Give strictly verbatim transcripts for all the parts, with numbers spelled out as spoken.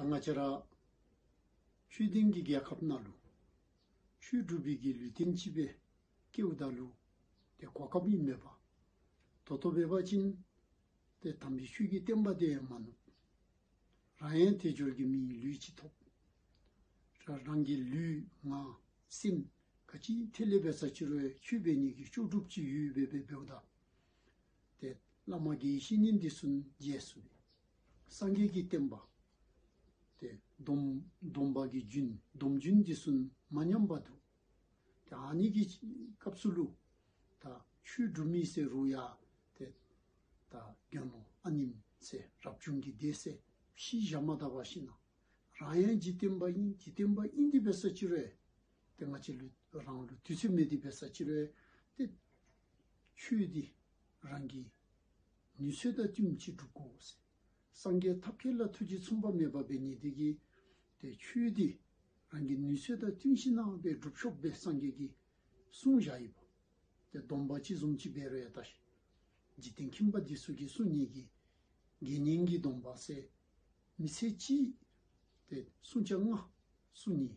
ང་བཅས་ར་ཆོས་ལྡན་གྱི་རྒྱལ་ཁབ་ནང་ལུ་ཆོས་སྒྲུབ་པའི་གི་ལུས་རྟེན་ཅིག་སྦེ་སྐྱེཝ་ད་ལུ་ཏེ་གོ་སྐབས་ཨིན་མས་པ། ད་ལྟོ་འབད་བ་ཅིན་ཏེ་དམ་པའི་ཆོས་ཀྱི་བསྟན་པ་དེ་ཡང་མ་ནུབ། རང་ཡང་དལ་འབྱོར་གྱི་མིང་ལུས་ཅིག་ཐོབ། རང་གི་ལུས་ངག་སེམས་ག་ཅི་ཐད་ལས་འབད་ས་ཅིག་རུང་ཆོས་འབད་ནི་གི་ལྕོགས་གྲུབ་ཅིག་ཡོད་པའི་སྦེ་འབདཝ་ད། ཏེ་བླ་མ་དགེ་བའི་བཤེས་གཉེན་འདི་ཚུ་རྗེས་སུ་སངས་རྒྱས་ཀྱི་བསྟན་པ་ཏེ་སྡོམ་སྡོམ་པ་གི་རྒྱུན་སྡོམ་རྒྱུན་འདི་ཚུ་མ་ཉམས་པར་འདུག། ཏེ་ཨ་ནི་གི་སྐབས་སུ་ལུ་ད་ཆོས་སྒྲུབ་མི་ཟེར་རུང་ཡང་ཏེ་ད་དགེ་སློང་ཨ་ནེམ་ཟེར་རབ་བྱུང་གི་སྡེ་ཟེར་ཕྱེ་བཞག་མ་ད་པར་ཞིན་ན་རང་ཡང་འཇིག་རྟེན་པ་ཨིན། འཇིག་རྟེན་པ་ཨིན་ཏེ་འབད་ས་ཅིག་རུང་ཏེ་ང་བཅས་ལུ་རང་ལུ་དུས་ཚོད་མེད་དེ་འབད་ས་ཅིག་རུང་ཏེ་ཆོས་འདི་རང་གི་ནུས་ཚོད་དང་བསྟུན་ཅིག་སྒྲུབ་དགོ་ཟེར། སངས་རྒྱས་ཐབས་མཁས་ལ་ཐུགས་རྗེས་མཚུངས་པ་མེད་པ་འབད་ནི་དེ་གིས་ཏེ་ཆོས་འདི་རང་གི་ནུས་ཚོད་དང་བསྟུན་ཞིན་ན་སྦེ་སྒྲུབ་ཤོག་སྦེ་སངས་རྒྱས་ཀྱིས་གསུངས་བཞག་ཡོདཔ། ཏེ་སྡོམ་པ་ཅིག་བཟུམ་ཅིག་འབད་རུང་ཡང་ད་འཇིག་རྟེན་ཁྱིམ་པ་འདི་ཚུ་གིས་བསྲུང་ནི་གི་དགེ་བསྙེན་གྱི་སྡོམ་པ་ཟེར་མི་ཚེ་གཅིག་ཏེ་བསྲུང་བྱ་ལྔ་བསྲུང་ནི་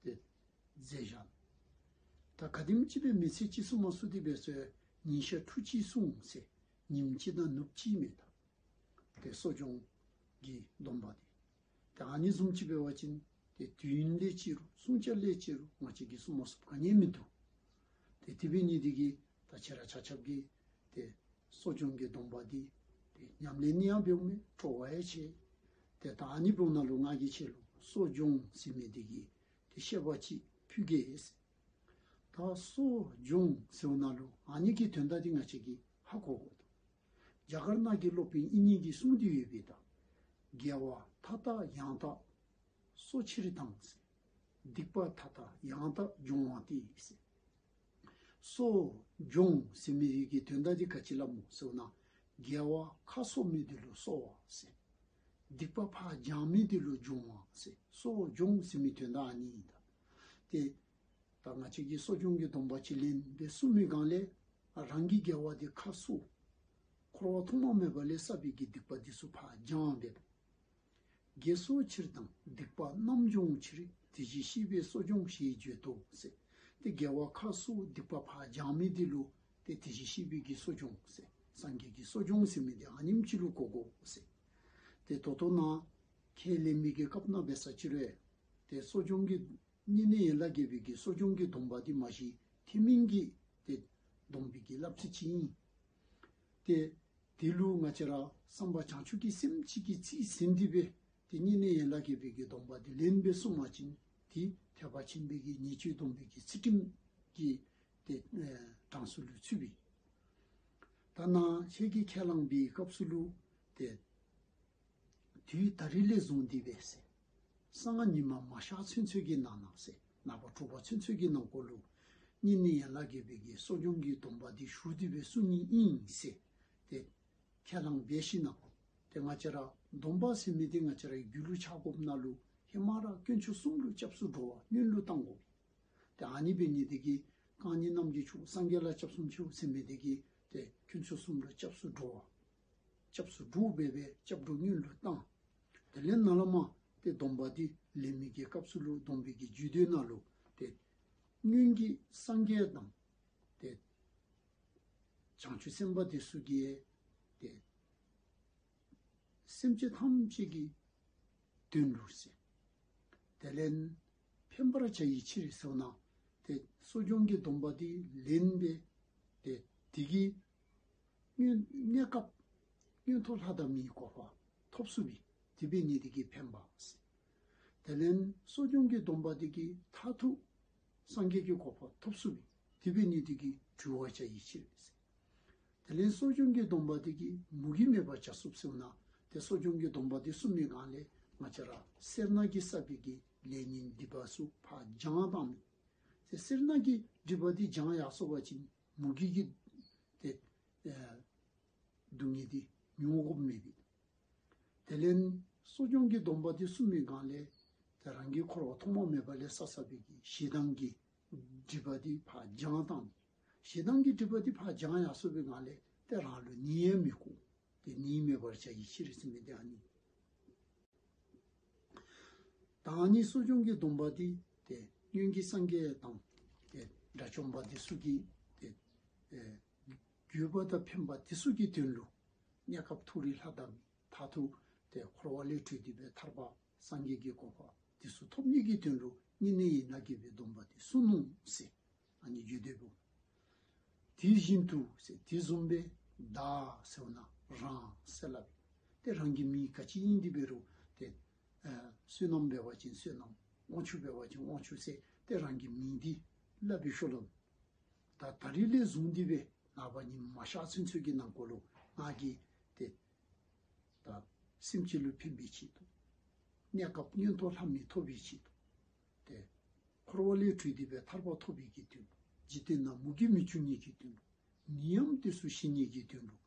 ཏེ་མཛད་བཞག། ད་ག་དེམ་ཅིག་སྦེ་མི་ཚེ་གཅིག་བསྲུང་མ་ཚུགས་ཏེ་འབད་ས་ཉིན་ཞག་ཕྲུགས་གཅིག་བསྲུང་ཟེར་ཉིནམ་གཅིག་དང་ནུབ་གཅིག་མས་ད། ཏེ་གསོ་སྦྱོང་གི་སྡོམ་པ་འདི། ཏེ་ཨ་ནི་བཟུམ་ཅིག་འབད་བ་ཅིན་ཏེ་དུས་ཡུན་ལས་ཅིག་རུང་བསྲུང་བྱ་ལས་ཅིག་རུང་ང་བཅས་ཀྱིས་བསྲུང་མ་ཚུགསཔ་ག་ནི་ཡང་མིན་འདུག། ཏེ་དེ་འབད་ནི་དེ་གིས་ད་ཁྱེད་ར་ཆ་ཁྱབ་ཀྱིས་ཏེ་གསོ་སྦྱོང་གི་སྡོམ་པ་འདི་ཏེ་ཉམས་ལེན་ནི་ཡང་འབདཝ་མས། སྤྲོ་བ་ཡང་ཆེ། ཏེ་ད་ཨ་ནི་འབདཝ་ནང་ལུ་ང་གིས་ཁྱེད་ལུ་གསོ་སྦྱོང་ཟེར་མི་འདི་གི་ཏེ་བཤད་པ་ཅིག་ཕུལ་གེ་ཟེར། ད་གསོ་སྦྱོང་ཟེརཝ་ནང་ལུ་ཨ་ནི་གི་དོན་དག་འདི་ང་བཅས་ཀྱིས་ཧ་གོ་དགོ་དོ། རྒྱ་གར་ནང་གི་སློབ་དཔོན་དབྱིག་གཉེན་གྱིས་གསུངས་ཏེ་ཡོད་པའི་ད། དགེ་བ་མཐའ་དག་ཡང་དག་གསོ་ཕྱིར་དང་། སྡིག་པ་མཐའ་དག་ཡང་དག་སྦྱོང་བ་སྟེ་ཟེར། གསོ་སྦྱོང་ཟེར་མི་གི་དོན་དག་འདི་ག་ཅི་སླབ་སྨོ་ཟེར་བ་ན་དགེ་བ་ཁ་གསོ་མི་འདི་ལུ་གསོ་བ་ཟེར། སྡིག་པ་ཕར་སྦྱང་མི་འདི་ལུ་སྦྱོང་བ་ཟེར། གསོ་སྦྱོང་ཟེར་མི་དོན་དག་ཨ་ནི་ཨིན་ད། ཏེ་ད་ང་བཅས་ཀྱིས་གསོ་སྦྱོང་གི་སྡོམ་པ་ཅིག་ལེན་སྦེ་བསྲུང་མི་སྒང་ལས་རང་གི་དགེ་བ་འདི་ཁ་གསོ། འཁོར་བ་ཐོག་མ་མེད་པ་ལས་བསགས་པའི་གི་སྡིག་པ་འདི་ཚུ་ཕར་སྦྱང་སྦེ། དགེ་གསོ་ཕྱིར་དང་སྡིག་པ་རྣམ་སྦྱོང་ཕྱིར། དེ་བཞིན་གཤེགས་པའི་གསོ་སྦྱོང་ཞེས་བརྗོད་དོ་ཟེར། ཏེ་དགེ་བ་ཁ་གསོ་སྡིག་པ་ཕར་སྦྱང་མི་འདི་ལུ་ཏེ་དེ་བཞིན་གཤེགས་པའི་གི་གསོ་སྦྱོང་ཟེར། སངས་རྒྱས་ཀྱི་གསོ་སྦྱོང་ཟེར་མི་འདི་ཨ་ནེམ་ཅིག་ལུ་གོ་དགོ་ཟེར། ཏེ་ད་ལྟོ་ནཱ་ཁས་ལེན་མི་གི་སྐབས་ནང་འབད་ས་ཅིག་རུང་ཏེ་གསོ་སྦྱོང་གི་བསྙེན་གནས་ཡན་ལག་བརྒྱད་པའི་གི་གསོ་སྦྱོང་གི་སྡོམ་པ་འདི་མ་གཞི་ཐེག་དམན་གྱི་ཏེ་སྡོམ་པའི་གི་བསླབ་ཚིགས་ཅིག་ཨིན། ཏེ་དེ་ལུ་ང་བཅས་ར་བསམ་པ་བྱང་ཆུབ་ཀྱི་སེམས་ཅིག་གིས་རྩིས་ཟིན་ཏེ་སྦེ་ཏེ་བསྙེན་གནས་ཡན་ལག་བརྒྱད་པའི་གི་སྡོམ་པ་འདི་ལེན་སྦེ་བསྲུང་བ་ཅིན་ཏེ་ཐེག་པ་ཆེན་པོའི་གི་ཉེས་སྤྱོད་སྡོམ་པའི་གི་ཚུལ་ཁྲིམས་ཀྱི་ཏེ་ཨེ་གྲངས་སུ་ལུ་ཚུད་པས། ད་ནཱ་ཁྱེད་ཀྱིས་ཁས་བླངས་པའི་སྐབས་སུ་ལུ་ཏེ་དུས་ད་རིས་ལས་བཟུང་སྟེ་སྦེ་ཟེར། གསང་སྔགས་ཉི་མ་མ་ཤར་ཚུན་ཚོད་ཀྱི་ནང་ན་ཟེར། ནངས་པ་དྲོ་པ་ཚུན་ཚོད་ཀྱི་ནང་འཁོད་ལུ་བསྙེན་གནས་ཡན་ལག་བརྒྱད་པའི་གི་གསོ་སྦྱོང་གི་སྡོམ་པ་འདི་ཞུ་སྟེ་སྦེ་བསྲུང་ནི་ཨིན་ཟེར། ཏེ་ཁས་བླངས་འབད་ཞིན་ན་ཏེ་ང་བཅས་ར་སྡོམ་པ་ཟེར་མི་འདི་ང་བཅས་ར་རྒྱུད་ལུ་ཆགས་དགོཔ་ནང་ལུ་ཧེ་མ་ར་དཀོན་མཆོག་གསུམ་ལུ་སྐྱབས་སུ་འགྲོ་བ་སྔོན་ལུ་བཏང་དགོ། ཏེ་ཨ་ནི་འབད་ནི་དེ་གིས་རྐང་གཉིས་རྣམས་ཀྱི་མཆོག་སངས་རྒྱས་ལ་སྐྱབས་སུ་མཆིའོ་ཟེར་མི་དེ་གིས་ཏེ་དཀོན་མཆོག་གསུམ་ལུ་སྐྱབས་སུ་འགྲོ་བ། སྐྱབས་སུ་འགྲོ་སྦེ་སྦེ་སྐྱབས་འགྲོ་སྔོན་ལུ་བཏང་། དེ་ལས་ནཱ་ལས་མར་ཏེ་སྡོམ་པ་འདི་ལེན་མི་གི་སྐབས་སུ་ལུ་སྡོམ་པའི་གི་རྒྱུད་སྡེ་ནང་ལུ་ཏེ་སྔོན་གྱི་སངས་རྒྱས་དང་ཏེ་བྱང་ཆུབ་སེམས་དཔའ་དེ་ཚུ་གིས་ཏེ་སེམས་ཅན་ཐམས་ཅད་ཀྱི་དོན་ལུ་ཟེར། དེ་ལས་ཕན་པར་བྱ་བའི་ཕྱིར་ཟེར་ན་ཏེ་གསོ་སྦྱོང་གི་སྡོམ་པ་འདི་ལེན་སྦེ་ཏེ་དེ་གིས་མངོན་གནས་སྐབས་མངོན་མཐོ་ལྷ་དང་མིའི་གོ་འཕང་ཐོབ་ཚུགས་པས། དེ་འབད་ནི་དེ་གིས་ཕན་པ་ཟེར། དེ་ལས་གསོ་སྦྱོང་གི་སྡོམ་པ་འདི་གིས་མཐར་ཐུག་སངས་རྒྱས་ཀྱི་གོ་འཕང་ཐོབ་ཚུགས་པས། དེ་འབད་ནི་དེ་གིས་གྲོལ་བར་བྱ་བའི་ཕྱིར་ཟེར། དེ་ལས་གསོ་སྦྱོང་གི་སྡོམ་པ་འདི་གིས་མུ་གེ་མེད་པར་བྱ་ཚུགས་ཟེར་ན་ཏེ་གསོ་སྦྱོང་གི་སྡོམ་པ་འདི་བསྲུང་མི་སྒང་ལས་ང་བཅས་ར་སེར་སྣ་གིས་བསགས་པའི་གི་ལས་ངན་སྒྲིབ་པ་ཚུ་ཕར་སྦྱང་བཏང་མི། ཏེ་སེར་སྣ་གི་སྒྲིབ་པ་འདི་སྦྱང་ཡར་སོ་བ་ཅིན་མུ་གེ་གི་ཏེ་ཨེ་སྡུག་བསྔལ་འདི་མྱོང་དགོཔ་མེད་པས། དེ་ལས་གསོ་སྦྱོང་གི་སྡོམ་པ་འདི་བསྲུང་མི་སྒང་ལས་ཏེ་རང་གི་འཁོར་བ་ཐོག་མ་མེད་པ་ལས་བསགས་བསགས་པའི་གི་ཞེ་སྡང་གི་སྒྲིབ་པ་འདི་ཕར་སྦྱང་བཏང་། ཞེ་སྡང་གི་སྒྲིབ་པ་འདི་ཕར་སྦྱང་ཡར་སོ་བའི་སྒང་ལས་ཏེ་རང་ལུ་ནད་ཡང་མི་བཀལ། ཏེ་ནད་མེད་པར་བྱ་བའི་ཕྱིར་ཟེར་མི་འདི་ཨ་ནི། ད་ཨ་ནི་གསོ་སྦྱོང་གི་སྡོམ་པ་འདི་ཏེ་སྔོན་གྱི་སངས་རྒྱས་དང་ཏེ་དགྲ་བཅོམ་པ་འདི་ཚུ་གིས་ཏེ་ཨེ་དགོས་པ་དང་ཕན་པ་འདི་ཚུ་གི་དོན་ལུ་གནས་སྐབས་མཐོ་རིས་ལྷ་དང་མི་མཐར་ཐུག་ཏེ་འཁོར་བ་ལས་གྲོལ་ཏེ་སྦེ་ཐར་པ་སངས་རྒྱས་ཀྱི་གོ་འཕང་འདི་ཚུ་ཐོབ་ནི་གི་དོན་ལུ་བསྙེན་གནས་ཡན་ལག་བརྒྱད་པའི་སྡོམ་པ་འདི་བསྲུང་ནུག་ཟེར། ཨ་ནི་བརྗོད་དེ་འབདཝ། དེ་བཞིན་དུ་ཟེར་དེ་བཟུམ་སྦེ་བདག་ཟེརཝ་ད་རང་ཟེར་སླབ་ཨིན། ཏེ་རང་གི་མིང་ག་ཅི་ཨིན་དེ་འབད་རུང་ཏེ་ཨ་བསོད་ནམས་འབད་བ་ཅིན་བསོད་ནམས། དབང་ཕྱུག་འབད་བ་ཅིན་དབང་ཕྱུག་ཟེར་ཏེ་རང་གི་མིང་འདི་སླབ་པའི་ཤུལ་ལུ་ད་ད་རིས་ལས་བཟུང་སྟེ་སྦེ་ནངས་པ་ཉིམ་མ་ཤར་ཚུན་ཚོད་ཀྱི་ནང་འཁོད་ལུ་ང་གིས་ཏེ་ད་སེམས་ཅན་ལུ་ཕན་པའི་ཆེད་དུ་གནས་སྐབས་མངོན་མཐོ་ལྷ་མི་ཐོབ་པའི་ཆེད་དུ་ཏེ་འཁོར་བ་ལས་གྲོལ་ཏེ་སྦེ་ཐར་པ་ཐོབ་པའི་གི་དོན་ལུ་འཇིག་རྟེན་ན་མུ་གེ་མི་འབྱུང་ནི་གི་དོན་ལུ་ནད་ཡམས་འདི་ཚུ་ཞི་ནི་གི་དོན་ལུ་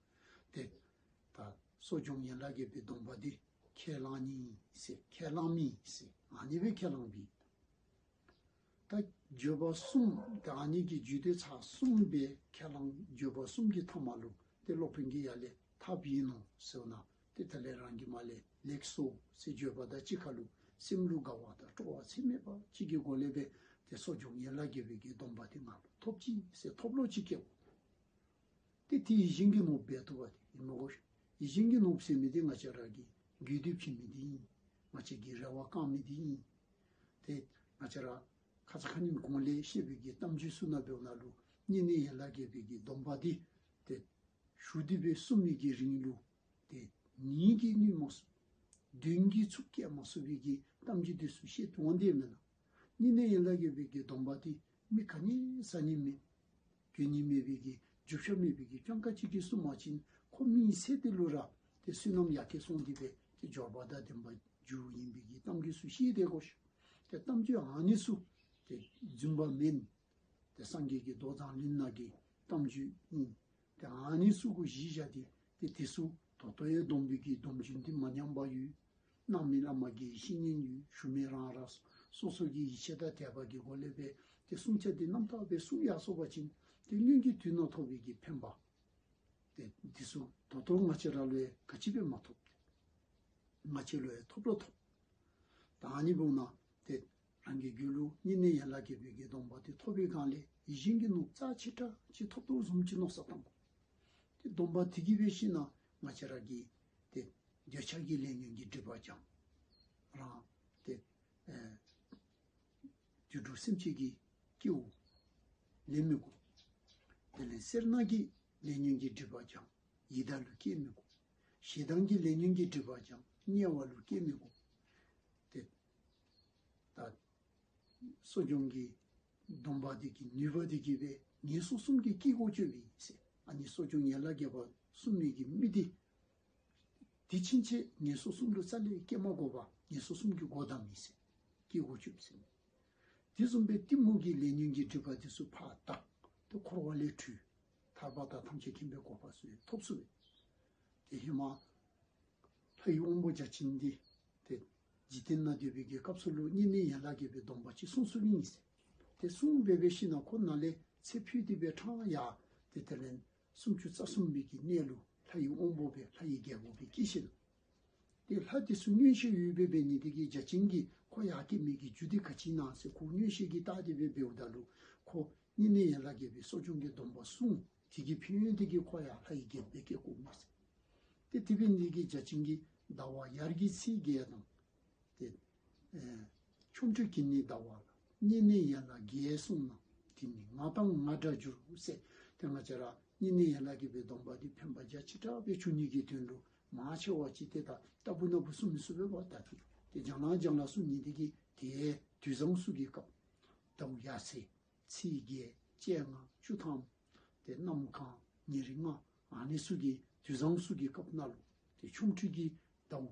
ཏེ་ད་གསོ་སྦྱོང་ཡན་ལག་བརྒྱད་པའི་སྡོམ་པ་འདི་ཁས་བླང་ནི་ཟེར་ཁས་བླང་མི་ཟེར་ཨ་ནི་སྦེ་ཁས་བླངས་པའི། ད་བརྗོད་པ་གསུམ་ད་ཨ་ནི་གི་རྒྱུད་སྡེ་ཚར་གསུམ་སྦེ་ཁས་བླངས། བརྗོད་པ་གསུམ་གྱི་ཐ་མ་ལུ་ཏེ་སློབ་དཔོན་གྱིས་ཡར་ལས་ཐབས་ཡིན་ནོ་ཟེརཝ་ད་ཏེ་དེ་ལས་རང་གིས་མར་ལས་ལེགས་སོ་ཟེར་བརྗོད་པ་དང་གཅིག་ཁར་ལུ་སེམས་ལུ་དགའ་བ་དང་སྤྲོ་བ་ཚད་མེད་པ་ཅིག་གི་སྒོ་ལས་སྦེ་ཏེ་གསོ་སྦྱོང་ཡན་ལག་བརྒྱད་པའི་གི་སྡོམ་པ་འདི་ང་ལུ་ཐོབ་ཅི་ཟེར་ཐོབ་བློ་ཅིག་སྐྱེཝ། ཏེ་དེ་ཡིད་བཞིན་གྱི་ནོར་བུ་འབད་བཏུབ་པ་དེ་ཨིན་མས་གོ། ཡིད་བཞིན་གྱི་ནོར་བུ་ཟེར་མི་འདི་ང་བཅས་ར་གི་དགོས་འདོད་བྱིན་མི་འདི་ཨིན། ང་བཅས་ཀྱི་རེ་བ་བསྐང་མི་འདི་ཨིན། ཏེ་ང་བཅས་ར་ཁ་ཙ་ཁ་ཉིནམ་གོང་ལས་བཤད་པའི་གི་གཏམ་རྒྱུད་ཚུ་ནང་འབདཝ་ད་ལུ་བསྙེན་གནས་ཡན་ལག་བརྒྱད་པའི་གི་སྡོམ་པ་འདི་ཏེ་ཞུ་སྟེ་སྦེ་བསྲུང་མི་གི་རིང་ལུ་ཏེ་ནད་ཀྱིས་གནོད་མ་ཚུགས། གདོན་གྱིས་འཚུབ་སྐྱེ་མ་ཚུགས་པའི་གི་གཏམ་རྒྱུད་འདི་ཚུ་བཤད་དོ་འོང་དེ་མེན་ན། བསྙེན་གནས་ཡན་ལག་བརྒྱད་པའི་གི་སྡོམ་པ་འདི་མི་ག་ནི་བཟའ་ནི་མེད། གྱོན་ནི་མེད་པའི་གི་རྒྱུ་ཆ་མེད་པའི་གི་སྤྱང་ཀ་ཅིག་གིས་བསྲུང་པ་ཅིན་ཁོ་མི་ཚེ་འདི་ལུ་ར་ཏེ་བསོད་ནམས་ཡར་རྒྱས་སོང་སྟེ་སྦེ་ཏེ་འབྱོར་པ་དང་ལྡན་པ་འགྱུརཝ་ཨིན་པའི་གི་གཏམ་རྒྱུད་ཚུ་བཤད་དེ་གོ་ཤིག། ཏེ་གཏམ་རྒྱུད་ཨ་ནི་ཚུ་ཏེ་རྫུན་པ་མེན། ཏེ་སངས་རྒྱས་ཀྱི་མདོ་མཛངས་བླུན་ནང་གི་གཏམ་རྒྱུད་ཨིན། ཏེ་ཨ་ནི་ཚུ་གུ་གཞི་བཞག་སྟེ་ཏེ་དེ་ཚུ་ད་ལྟོ་ཡང་སྡོམ་པའི་གི་སྡོམ་རྒྱུན་འདི་མ་ཉམས་པར་ཡོད། གནང་མི་བླ་མ་དགེ་བའི་བཤེས་གཉེན་ཡོད། ཞུ་མི་རང་རང་སོ་སོ་གི་ཡིད་ཆེས་དང་དད་པ་གི་སྒོ་ལས་སྦེ་ཏེ་བསྲུང་བྱ་འདི་རྣམ་དག་སྦེ་བསྲུང་ཡར་སོ་པ་ཅིན་ཏེ་སྔོན་གྱི་དུས་ནང་ཐོབ་པའི་གི་ཕན་པ་ཏེ་འདི་ཚུ་ད་ལྟོ་ང་བཅས་ར་ལུ་ཡང་ག་ཅི་སྦེ་མ་ཐོབ། ང་བཅས་ལུ་ཡང་ཐོབ་ར་ཐོབ། ད་ཨ་ནི་འབདཝ་ད་ཏེ་རང་གི་རྒྱུད་ལུ་བསྙེན་གནས་ཡན་ལག་བརྒྱད་པའི་གི་སྡོམ་པ་འདི་ཐོབ་པའི་སྒང་ལས་ཡིད་བཞིན་གྱི་ནོར་བུ་རྩ་ཆེ་དྲགས་ཅིག་ཐོབ་དོ་བཟུམ་ཅིག་མནོ་བསམ་བཏང་དགོ། ཏེ་སྡོམ་པ་འདི་གིས་འབད་ཞིན་ན་ང་བཅས་ར་གི་ཏེ་འདོད་ཆགས་ཀྱི་ལས་ཉོན་གྱི་སྒྲིབ་པ་སྦྱང་། རང་ཏེ་ཨེ་དུད་འགྲོ་སེམས་ཅན་གྱི་སྐྱེ་བོ་ལེན་མི་དགོ། དེ་ལས་སེར་སྣ་གི་ལས་ཉོན་གྱི་སྒྲིབ་པ་སྦྱང་། ཡི་དྭགས་ལུ་སྐྱེ་མི་དགོ། ཞེ་སྡང་གི་ལས་ཉོན་གྱི་སྒྲིབ་པ་སྦྱང་། དམྱལ་བ་ལུ་སྐྱེ་མི་དགོ། ཏེ་ད་གསོ་སྦྱོང་གི་སྡོམ་པ་འདི་གི་ནུས་པ་འདི་གིས་སྦེ་ངན་སོང་གསུམ་གྱི་སྐྱེ་སྒོ་གཅོད་པས་ཟེར། ཨ་ནི་གསོ་སྦྱོང་ཡན་ལག་བརྒྱད་པ་བསྲུང་མི་གི་མི་འདི་དེ་ཕྱིན་ཆད་ངན་སོང་གསུམ་ལུ་རྩ་ལས་སྐྱེ་མ་དགོ་པར་ངན་སོང་གསུམ་གྱི་སྒོ་བསྡམ་མི་ཟེར། སྐྱེ་སྒོ་གཅོད་ཟེར། དེ་བཟུམ་སྦེ་གཏི་མུག་གི་ལས་ཉོན་གྱི་སྒྲིབ་པ་འདི་ཚུ་ཕར་དག། ཏེ་འཁོར་བ་ལས་གྲོལ། ཐར་པ་དང་ཐམས་ཅད་མཁྱེན་པའི་གོ་འཕང་ཚུ་ཐོབ་ཚུགས་པས། ཏེ་ཧེ་མ་ལྷ་ཡི་དབང་པོ་བརྒྱ་བྱིན་འདི་ཏེ་འཇིག་རྟེན་ནང་སྡོད་པའི་གི་སྐབས་སུ་ལུ་བསྙེན་གནས་ཡན་ལག་བརྒྱད་པའི་སྡོམ་པ་ཅིག་བསྲུང་ཚུགས་ཨིན་ཟེར། ཏེ་བསྲུང་སྦེ་འབད་ཞིན་ན་ཁོ་ནཱ་ལས་ཚེ་འཕོས་ཏེ་སྦེ་ཕྲང་ཡར་ཏེ་དེ་ལས་སུམ་ཅུ་རྩ་གསུམ་པའི་གི་གནས་ལུ་ལྷ་ཡི་དབང་པོ་སྦེ་ལྷ་ཡི་རྒྱལ་པོ་སྦེ་སྐྱེས་ཞིནམ་ཏེ་ལྷ་འདི་ཚུ་མངོན་ཤེས་ཡོད་པའི་འབད་ནི་དེ་གིས་བརྒྱ་བྱིན་གྱིས་ཁོ་ཡར་སྐྱེ་མི་གི་རྒྱུ་འདི་ག་ཅི་ཨིན་ན་ཟེར་ཁོ་མངོན་ཤེས་ཀྱིས་བལྟ་སྟེ་སྦེ་འབདཝ་ད་ལུ་ཁོ་བསྙེན་གནས་ཡན་ལག་བརྒྱད་པའི་གསོ་སྦྱོང་གི་སྡོམ་པ་བསྲུང་། དེ་གི་ཕན་ཡོན་དེ་གིས་ཁོ་ཡང་ལྷ་ཡི་རྒྱལ་པོ་སྦེ་སྐྱེ་དགོ་མས་ཟེར། ཏེ་དེ་འབད་ནི་དེ་གིས་བརྒྱ་བྱིན་གྱིས་ཟླ་བ་ཡར་གྱི་ཚེས་བརྒྱད་དང་ཏེ་ཨེ་ཆོ་འཕྲུལ་གྱི་ནི་ཟླ་བ་ལ། བསྙེན་གནས་ཡན་ལག་བརྒྱད་བསྲུངས་ན། དེ་ནི་ང་དང་ང་འདྲ་འགྱུར་ཟེར། ཏེ་ང་བཅས་ར་བསྙེན་གནས་ཡན་ལག་བརྒྱད་པའི་སྡོམ་པ་འདི་ཕན་པ་རྒྱ་ཆེ་དྲགས་སྦེ་འབྱུང་ནི་གི་དོན་ལུ་མང་ཆེ་བ་ཅིག་ཏེ་ད་ལྟ་བུ་ན་བུ་བསྲུང་མི་ཚུགས་པས་པ། ད་ཏེ་ཏེ་རྒྱང་ལང་རྒྱང་ལང་བསྲུང་ནི་དེ་གིས་ཏེ་དུས་བཟང་ཚུ་གི་སྐབས་ཟླཝ་ཡར་ཚེས་ཚེས་བརྒྱད་བཅོ་ལྔ་བཅུ་ཐམ་ཏེ་གནམ་གང་ཉེར་ལྔ་ཨ་ནི་ཚུ་གི་དུས་བཟང་ཚུ་གི་སྐབས་ནང་ལུ་ཏེ་ཆོ་འཕྲུལ་གྱི་ཟླཝ་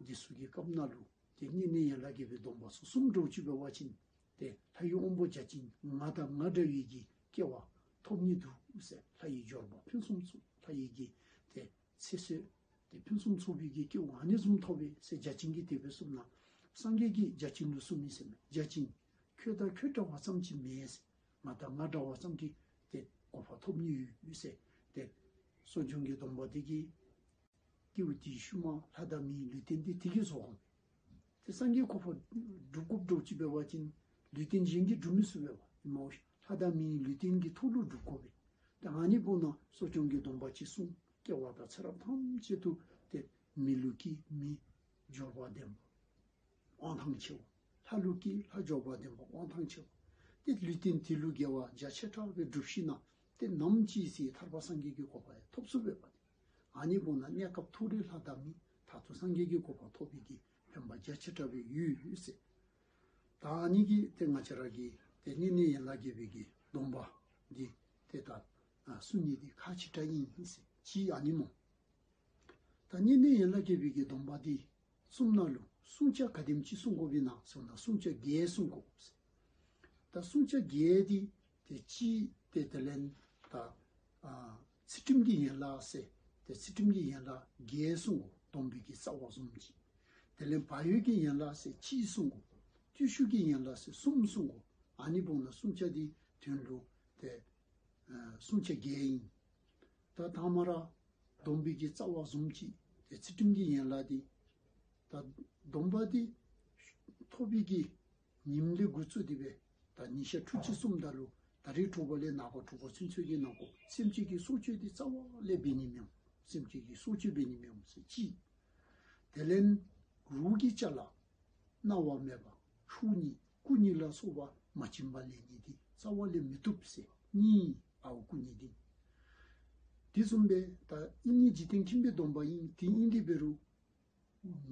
འདི་ཚུ་གི་སྐབས་ནང་ལུ་ཏེ་བསྙེན་གནས་ཡན་ལག་བརྒྱད་པའི་སྡོམ་པ་ཚུ་བསྲུང་འགྱོ་ཅི་འབད་བ་ཅིན་ཏེ་ལྷ་ཡི་དབང་པོ་བརྒྱ་བྱིན་ང་དང་ང་འདྲ་བའི་གི་སྐྱེ་བ་ཐོབ་ནི་འདུག་ཟེར། ལྷ་ཡི་འབྱོར་པ་ཕུན་སུམ་ཚོགས། ལྷ་ཡི་གི་ཏེ་ཚེ་བསོད་ཏེ་ཕུན་སུམ་ཚོགས་པའི་གི་སྐྱེ་བ་ཨ་ནི་བཟུམ་ཐོབ་པས་ཟེར་བརྒྱ་བྱིན་གྱིས་དེ་སྦེ་གསུངམ་ན་སངས་རྒྱས་ཀྱིས་བརྒྱ་བྱིན་ལུ་གསུངས་མི་ཟེར་མས། བརྒྱ་བྱིན་ཁྱོད་དང་ཁྱོད་འདྲ་བ་ཙམ་ཅིག་མེད་ཟེར། ང་དང་ང་འདྲ་བ་ཙམ་གྱིས་ཏེ་གོ་འཕང་ཐོབ་ནི་ཡོད་ཟེར། ཏེ་གསོ་སྦྱོང་གི་སྡོམ་པ་དེ་གིས་སྐྱེ་བ་དེའི་ཤུལ་མ་ལྷ་དང་མིའི་ལུས་རྟེན་འདི་དེ་གིས་རྫོགས་དགོ་པས། ཏེ་སངས་རྒྱས་གོ་འཕང་སྒྲུབ་དགོཔ་འདྲཝ་ཅིག་འབད་བ་ཅིན་ལུས་རྟེན་གཞན་གྱིས་སྒྲུབ་མི་ཚུགས་པས་པ། ཨིནམ་ལྷ་དང་མིའི་ལུས་རྟེན་གྱི་ཐོག་ལུ་སྒྲུབ་དགོ་པས། ཏེ་ཨ་ནི་འབདཝ་ད་གསོ་སྐྱོང་གི་སྡོམ་པ་ཅིག་བསྲུང་། སྐྱེ་བ་དང་ཚེ་རབས་ཐམས་ཅད་དུ་ཏེ་མི་ལུ་སྐྱེ་མི་འབྱོར་པ་ལྡན་པ་དབང་ཐང་ཆེ་བ། ལྷ་ལུ་སྐྱེ་ལྷ་འབྱོར་པ་ལྡན་པ་དབང་ཐང་ཆེ་བ། ཏེ་ལུས་རྟེན་དེ་ལུ་དགེ་བ་རྒྱ་ཆེ་དྲགས་སྦེ་སྒྲུབ་ཞིན་ན་ཏེ་ནམ་ཅིག་ཟེར་ཐར་པ་སངས་རྒྱས་ཀྱི་གོ་འཕང་ཡང་ཐོབ་ཚུགས་པས་པ། ཨ་ནི་འབདཝ་ད་གནས་སྐབས་ཐོག་རེ་ལྷ་དང་མི་མཐར་ཐུག་སངས་རྒྱས་ཀྱི་གོ་འཕང་ཐོབ་པའི་གི་ཕན་པ་རྒྱ་ཆེ་དྲགས་སྦེ་ཡོད་ཟེར། ད་ཨ་ནི་གིས་ཏེ་ང་བཅས་ར་གི་ཏེ་བསྙེན་གནས་ཡན་ལག་བརྒྱད་པའི་གི་སྡོམ་པ་འདི་ཏེ་ད་ཨ་བསྲུང་ནི་འདི་ཁག་ཆེ་དྲགས་ཨིན་ཟེར། གཅིག་ཨ་ནི་སྨོ། ད་བསྙེན་གནས་ཡན་ལག་བརྒྱད་པའི་གི་སྡོམ་པ་འདི་བསྲུང་ནི་ལུ་བསྲུང་བྱ་ག་དེམ་ཅིག་བསྲུང་དགོཔ་ཨིན་ན་ཟེར་བ་ཅིན་བསྲུང་བྱ་བརྒྱད་བསྲུང་དགོ་ཟེར། ད་བསྲུང་བྱ་བརྒྱད་འདི་ཏེ་གཅིག་ཏེ་དེ་ལས་ད་ཨ་ཚུལ་ཁྲིམས་ཀྱི་ཡན་ལག་ཟེར། ཏེ་ཚུལ་ཁྲིམས་ཀྱི་ཡན་ལག་བརྒྱད་བསྲུང་དགོ། སྡོམ་པའི་གི་རྩ་བ་བཟུམ་ཅིག། དེ་ལས་བག་ཡོད་ཀྱི་ཡན་ལག་ཟེར་གཅིག་བསྲུང་དགོ། བརྟུལ་ཞུགས་ཀྱི་ཡན་ལག་ཟེར་གསུམ་བསྲུང་དགོ། ཨ་ནི་འབདཝ་ད་བསྲུང་བྱ་འདི་དོན་ལུ་ཏེ་ཨ་བསྲུང་བྱ་བརྒྱད་ཨིན། ད་དང་པ་ར་སྡོམ་པའི་གི་རྩ་བ་བཟུམ་ཅིག་ཏེ་ཚུལ་ཁྲིམས་ཀྱི་ཡན་ལག་འདི་ད་སྡོམ་པ་འདི་ཐོབ་པའི་གི་ཉིནམ་ལས་འགོ་བཙུགས་ཏེ་སྦེ་ད་ཉིན་ཞག་ཕྲུགས་གཅིག་བསྲུངམ་ད་ལུ་ད་རིས་དྲོ་པ་ལས་ནངས་པ་དྲོ་པ་ཚུན་ཚོད་ཀྱི་ནང་འཁོད་སེམས་ཅན་གྱི་སྲོག་གཅོད་འདི་རྩ་བ་ལས་འབད་ནི་མི་འོང་། སེམས་ཅན་གྱི་སྲོག་གཅོད་འབད་ནི་མི་འོང་ཟེར་གཅིག། དེ་ལས་རོགས་ཀྱི་ཅ་ལ་གནང་བ་མེད་པ། ཕྱུགས་གཉིད་སྐུ་གཉིད་ལ་སོགས་པ་མ་བྱིན་པར་ལེན་ནི་འདི་རྩ་བ་ལས་མི་བཏུབ་ཟེར་གཉིས། ཨརཝ་སྐུ་གཉིད་འདི། དེ་བཟུམ་སྦེ་ད་ཨིན་ནི་འཇིག་རྟེན་ཁྱིམ་པའི་སྡོམ་པ་ཨིན། དེ་ཨིན་དེ་འབད་རུང་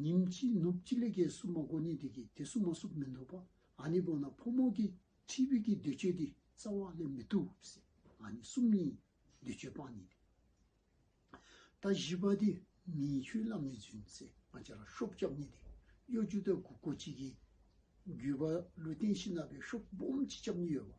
ཉིནམ་གཅིག་ནུབ་གཅིག་ལས་བརྒལ་བསྲུང་མ་དགོ་ནི་འདི་གིས་དེ་བསྲུང་མ་ཚུགསཔ་མིན་འདུག་པ། ཨ་ནི་འབདཝ་ད་ཕོ་མོ་གི་འཁྲིག་པའི་གི་འདོད་སྤྱོད་འདི་རྩ་བ་ལས་མི་བཏུབ་ཟེར། ཨ་ནི་གསུམ་ནི་འདོད་སྤྱོད་སྤང་ནི་འདི། ད་བཞི་པ་འདི་མིའི་ཆོས་བླ་མའི་རྫུན་ཟེར་ང་བཅས་ར་ཤོབ་རྐྱབ་ནི་འདི། གཡོ་སྒྱུ་དང་མགུ་སྐོར་ཅིག་གིས་རྒྱུ་མ་ལུ་བརྟེན་ཞིན་ན་སྦེ་ཤོབ་སྦོམ་ཅིག་རྐྱབ་ནི་ཡོད་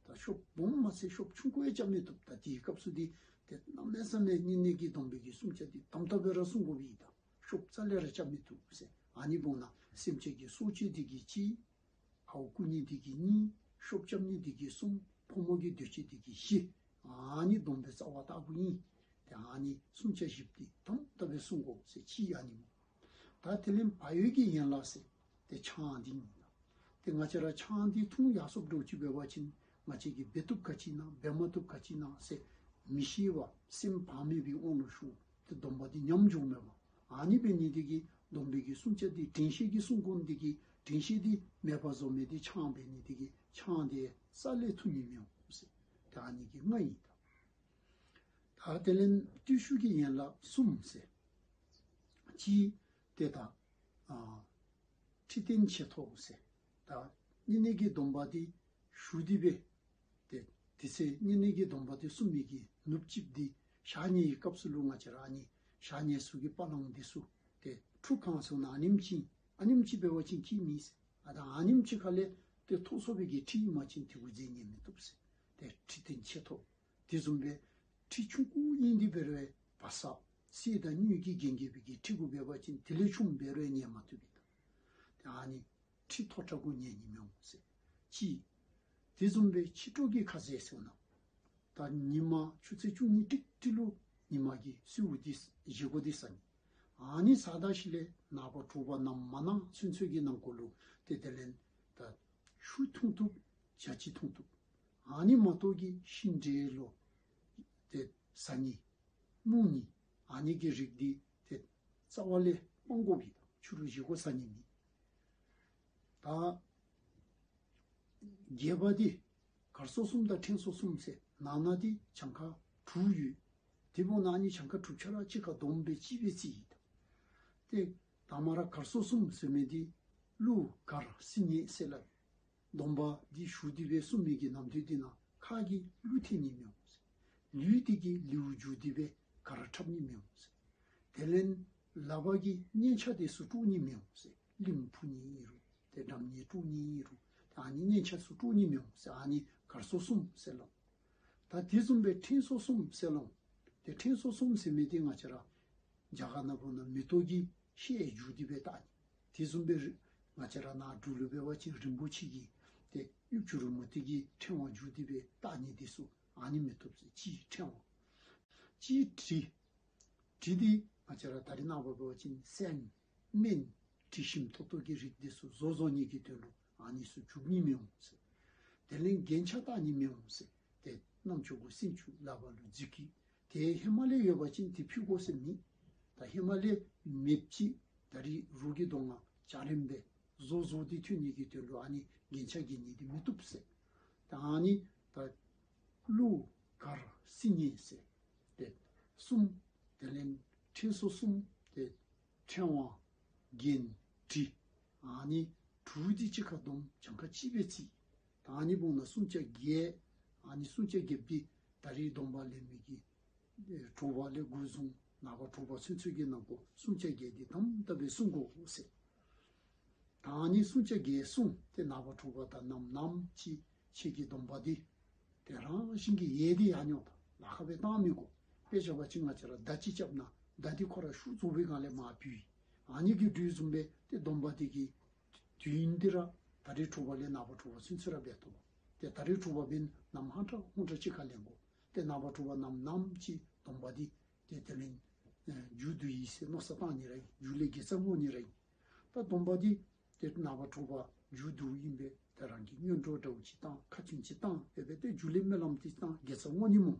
པ། ད་ཤོབ་སྦོམ་མ་ཚད་ཤོབ་ཆུང་ཀུ་ཡང་རྐྱབ་མི་བཏུབ། ད་དེའི་སྐབས་སུ་འདི་ཏེ་གནམ་མེད་ས་མེད་བསྙེན་གནས་ཀྱི་སྡོམ་པའི་གི་བསྲུང་བྱ་འདི་དམ་དམ་སྦེ་ར་བསྲུང་དགོ་པས། ད་ཤོབ་རྩ་ལས་ར་རྐྱབ་མི་བཏུབ་ཟེར། ཨ་ནི་འབདཝ་ད་སེམས་ཅན་གྱི་སྲོག་གཅོད་འདི་གིས་གཅིག། ཨརཝ་སྐུ་གཉིད་འདི་གིས་གཉིས། ཤོབ་རྐྱབ་ནི་འདི་གིས་གསུམ། ཕོ་མོ་གི་འདོད་སྤྱོད་འདི་གིས་བཞི། ཨ་ནི་སྡོམ་པའི་རྩ་བ་ལྟ་བུ་ཨིན། ཏེ་ཨ་ནི་བསྲུང་བྱ་བཞི་པོ་འདི་དམ་དམ་སྦེ་བསྲུང་དགོ་ཟེར་གཅིག་ཨ་ནི་སྨོ། ད་དེ་ལས་བག་ཡོད་ཀྱི་ཡན་ལག་ཟེར་ཏེ་ཆང་འདི་ཨིན། ཏེ་ང་བཅས་ར་ཆང་འདི་འཐུང་ཡར་སོཔ་འདྲཝ་ཅིག་འབད་བ་ཅིན་ང་བཅས་ཀྱིས་འབད་བཏུབ་ག་ཅི་ཨིན་ན་འབད་མ་བཏུབ་ག་ཅི་ཨིན་ན་ཟེར་མི་ཤེས་པར་སེམས་བག་མེད་པའི་དབང་ལུ་ཞུགས། ཏེ་སྡོམ་པ་འདི་ཉམས་འགྱོཝ་མས་པ། ཨ་ནི་འབད་ནི་འདི་གིས་སྡོམ་པའི་གི་བསྲུང་བྱ་འདི་དྲན་ཤེས་ཀྱིས་བསྲུང་དགོ་ནི་འདི་གིས་དྲན་ཤེས་འདི་མེད་པར་བཟོ་མི་འདི་ཆང་འབད་ནི་འདི་གིས་ཆང་འདི་རྩ་ལས་འཐུང་ནི་མི་འོང་ཟེར། ཏེ་ཨ་ནི་གི་ལྔ་ཨིན། ད་དེ་ལས་བརྟུལ་ཞུགས་ཀྱི་ཡན་ལག་གསུམ་ཟེར་གཅིག་ཏེ་ད་ཨ་ཁྲི་སྟན་ཆེ་མཐོ་ཟེར། ད་བསྙེན་གནས་ཀྱི་སྡོམ་པ་འདི་ཞུ་སྟེ་སྦེ་ཏེ་དེ་ཚེ་བསྙེན་གནས་ཀྱི་སྡོམ་པ་འདི་བསྲུང་མི་གི་ནུབ་གཅིག་འདི་ཞག་ཉིནམ་གི་སྐབས་སུ་ལུ་ང་བཅས་ར་ཨ་ནི་ཞག་ཉལ་ས་གི་པ་ལང་འདི་ཚུ་ཏེ་ཁྲུ་གང་ཟེར་ན་ཨ་ནེམ་ཅིག་ཨ་ནེམ་ཅིག་འབད་བ་ཅིན་སྐྱིད་མི་ཟེར། ཨ་ད་ཨ་ནེམ་ཅིག་ཁ་ལས་ཏེ་མཐོ་སུ་སྦེ་གི་ཁྲི་ཨིན་པ་ཅིན་དེ་གུ་འཛེག་ནི་མི་བཏུབ་ཟེར། ཏེ་ཁྲི་སྟན་ཆེ་མཐོ། དེ་བཟུམ་སྦེ་ཁྲི་ཆུང་ཀུ་ཨིན་དེ་འབད་རུང་བ་ས་གསེར་དང་དངུལ་གྱིས་བརྒྱན་བརྒྱན་པའི་གི་ཁྲི་གུ་འབད་བ་ཅིན་དེ་ལས་ཆུངམ་འབད་རུང་ཉལ་མ་བཏུབ་པས། ཏེ་ཨ་ནི་ཁྲི་མཐོ་དྲགས་གུ་ཉལ་ནི་མི་འོང་ཟེར་གཅིག། དེ་བཟུམ་སྦེ་ཕྱི་དྲོ་གི་ཁ་ཟས་ཟེར་ན་ད་ཉིན་མ་ཆུ་ཚོད་བཅུ་གཉིས་ཏིག་ཏི་ལུ་ཉིན་མ་གི་གསོལཝ་འདི་བཞེས་སྒོ་འདི་ཟ་ནི། ཨ་ནི་ཟ་ད་ཞིནམ་ལས་ནངས་པ་དྲོ་པ་ནམ་མ་ནངས་ཚུན་ཚོད་ཀྱི་ནང་འཁོད་ལུ་ཏེ་དེ་ལས་ད་ཆུ་འཐུང་བཏུབ། ཇ་ཅིག་འཐུང་བཏུབ། ཨ་ནི་མ་གཏོགས་ཀྱི་ཤིང་འབྲས་ལོ་ཏེ་ཟ་ནི་སྨུག་ནི་ཨ་ནི་གི་རིགས་འདི་ཏེ་རྩ་བ་ལས་སྤང་དགོ་པས། ད་ཕྱི་རུ་བཞེས་སྒོ་ཟ་ནི་མེད། ད་བརྒྱད་པ་འདི་གར་སོགས་གསུམ་དང་ཕྲེང་སོགས་གསུམ་ཟེར་ནང་ན་འདི་གྱངས་ཁ་དྲུག་ཡོད། དེ་འབདཝ་ད་ཨ་ནི་གྱངས་ཁ་དྲུག་ཆ་ར་གཅིག་ཁར་བསྡོམས་སྦེ་གཅིག་སྦེ་རྩིས་ཡི། ཏེ་དང་པ་ར་གར་སོགས་གསུམ་ཟེར་མི་འདི་གླུ་གར་སིལ་སྙན་ཟེར་སླབ། སྡོམ་པ་འདི་ཞུ་སྟེ་སྦེ་བསྲུང་མི་གི་ནམ་དུས་འདི་ནང་ཁ་གིས་གླུ་འཐེན་ནི་མི་འོང་ཟེར། ལུས་འདི་གིས་ལེའུ་བསྒྱུར་ཏེ་སྦེ་གར་འཁྲབ་ནི་མི་འོང་ཟེར། དེ་ལས་ལག་པ་གིས་སྙན་ཆ་འདི་ཚུ་དཀྲོག་ནི་མི་འོང་ཟེར། གླིང་འཕུ་ནི་ཨིན་རུང་ཏེ་སྒྲ་སྙན་དཀྲོག་ནི་ཨིན་རུང་ཏེ་ཨ་ནི་སྙན་ཆ་ཚུ་དཀྲོག་ནི་མི་འོང་ཟེར། ཨ་ནི་གར་སོགས་གསུམ་ཟེར་སླབ། ད་དེ་བཟུམ་སྦེ་ཕྲེང་སོགས་གསུམ་ཟེར་སླབ། ཏེ་ཕྲེང་སོགས་གསུམ་ཟེར་མི་འདི་ང་བཅས་ར་རྒྱ་གར་ནང་འབདཝ་ད་མེ་ཏོག་གི་ཤེལ་བསྒྱུར་ཏེ་སྦེ་བཏགས་ནི། དེ་བཟུམ་སྦེ་རི་ང་བཅས་ར་ནཱ་འབྲུག་ལུ་འབད་བ་ཅིན་རིན་པོ་ཆེ་གི་ཏེ་གཡུ་བྱུ་རུ་མུ་ཏིག་གི་ཕྲེང་བ་བསྒྱུར་ཏེ་སྦེ་བཏགས་ནི་འདི་ཚུ་ཨ་ནི་མི་བཏུབ་ཟེར། གཅིག་ཕྲེང་བ། གཅིག་གྲི། གྲི་འདི་ང་བཅས་ར་ད་རེས་ནངས་པ་འབད་བ་ཅིན་སོན། སྨན། དྲི་ཞིམ་ཏོག་ཏོ་གི་རིགས་འདི་ཚུ་བཟོ་བཟོ་ནི་གི་དོན་ལུ་ཨ་ནི་ཚུ་བྱུག་ནི་མི་འོང་ཟེར། དེ་ལས་རྒྱན་ཆ་བཏགས་ནི་མི་འོང་ཟེར། ཏེ་རྣམ་ཅོ་གུ་སིན་ཅུ་ལག་པ་ལུ་འཛུལ་གྱི། ཏེ་ཧེ་མ་ལས་ཡོད་པ་ཅིན་ཏེ་ཕུལ་དགོ་ཟེར་མེད། ད་ཧེ་མ་ལས་མེདཔ་ཅིག་ད་རིས་རོགས་ཀྱི་གདོང་ང་འཇའ་རིསམོ་སྦེ་བཟོ་བཟོ་སྟེ་ཐོན་ནི་གི་དོན་ལུ་ཨ་ནི་རྒྱན་ཆ་གྱོན་ནི་འདི་མི་བཏུབ་ཟེར། ད་ཨ་ནི་ད་གླུ་གར་སིལ་སྙན་ཟེར་ཏེ་གསུམ། དེ་ལས་ཕྲེང་སོ་གསུམ་ཏེ་ཕྲེང་བ་རྒྱན་དྲི་ཨ་ནི་དྲུག་འདི་གཅིག་ཁར་བསྡོམས་གྱངས་ཁ་གཅིག་སྦེ་རྩིས། ད་ཨ་ནི་འབདཝ་ད་སུམ་བརྒྱ་བརྒྱད། ཨ་ནི་སུམ་བརྒྱ་བརྒྱད་འདི་ད་རིས་སྡོམ་པ་ལེན་མི་གི་ཨེ་དྲོ་པ་ལས་འགོ་བཟུང་ནངས་པ་དྲོ་པ་ཚུན་ཚོད་ཀྱི་ནང་འཁོད་སུམ་བརྒྱ་བརྒྱད་འདི་དམ་དམ་སྦེ་བསྲུང་དགོ་ཟེར། ད་ཨ་ནི་སུམ་བརྒྱ་བརྒྱད་བསྲུང་སྟེ་ནངས་པ་དྲོ་པ་དང་ནམ་ནམ་ཅིག་ཁྱེད་ཀྱི་སྡོམ་པ་འདི་ཏེ་རང་བཞིན་གྱིས་ཡལ་ཏེ་ཡར་འགྱོཝ་ད་ལཱ་ཁག་སྦེ་བཏང་མི་དགོ། དཔེ་བཞག་པ་ཅིན་ང་བཅས་ར་མདའ་ཅིག་རྐྱབ་ན་མདའ་འདི་ཁོ་ར་ཤུགས་རྫོགས་པའི་སྒང་ལས་མར་བུད། ཨ་ནི་གི་དུས་བཟུམ་སྦེ་ཏེ་སྡོམ་པ་འདི་གི་དུས་ཡུན་འདི་ར་ད་རིས་དྲོ་པ་ལས་ནངས་པ་དྲོ་པ་ཚུན་ཚོད་ར་འབད་དོ། ཏེ་ད་རིས་དྲོ་པ་འབད་ན་ནམ་ཧང་ཏོང་ཧང་ཏོང་ཅིག་ཁར་ལེན་དགོ། ཏེ་ནངས་པ་དྲོ་པ་ནམ་ནམ་ཅིག་སྡོམ་པ་འདི་ཏེ་དེ་ལས་ཨེ་མཇུག་བསྡུ་ཡི་ཟེར་མནོ་བསམ་བཏང་ནི་ར་ཨིན། མཇུག་ལས་དགེ་རྩ་བསྔོ་ནི་ར་ཨིན། ད་སྡོམ་པ་འདི་ཏེ་ནངས་པ་དྲོ་པ་མཇུག་བསྡུཝ་ཨིན་པས། ཏེ་རང་གིས་སྔོན་འགྲོ་འདྲཝ་ཅིག་བཏང་ཁ་ཆུང་ཅིག་བཏང་སྦེ་སྦེ་ཏེ་མཇུག་ལས་སྨོན་ལམ་འདི་བཏང་དགེ་རྩ་བསྔོ་ནི་སྨོ།